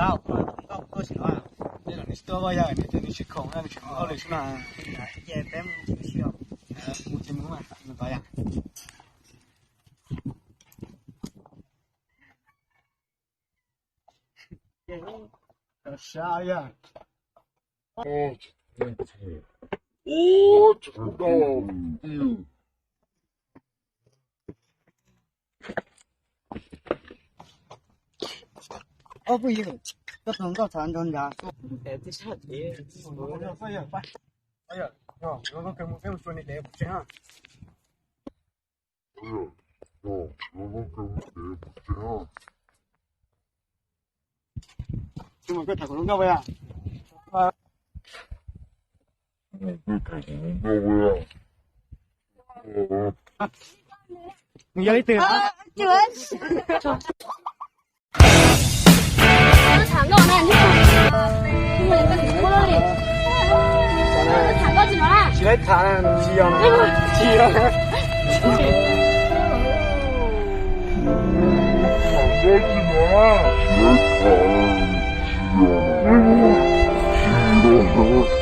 Tau, nkauj tuaj tsis no. Nws tsis tuaj vaj yog nws tias nws tsis khoom, nws tsis khoom hauj lwm xwb na. Ces peb mus ua si os. Mus ces mus mas, mus tod yom. Sab yog. Ub, phooj ywg, koj tus nkauj txhav nrog nrad. Nws yog ib tug. Tham nkauj na, tham nkauj tsis no na. Tsis laib tham, tsis yog na. Tsis yog. Tham nkauj tsis no na. Tsis laib tham, tsis yog na.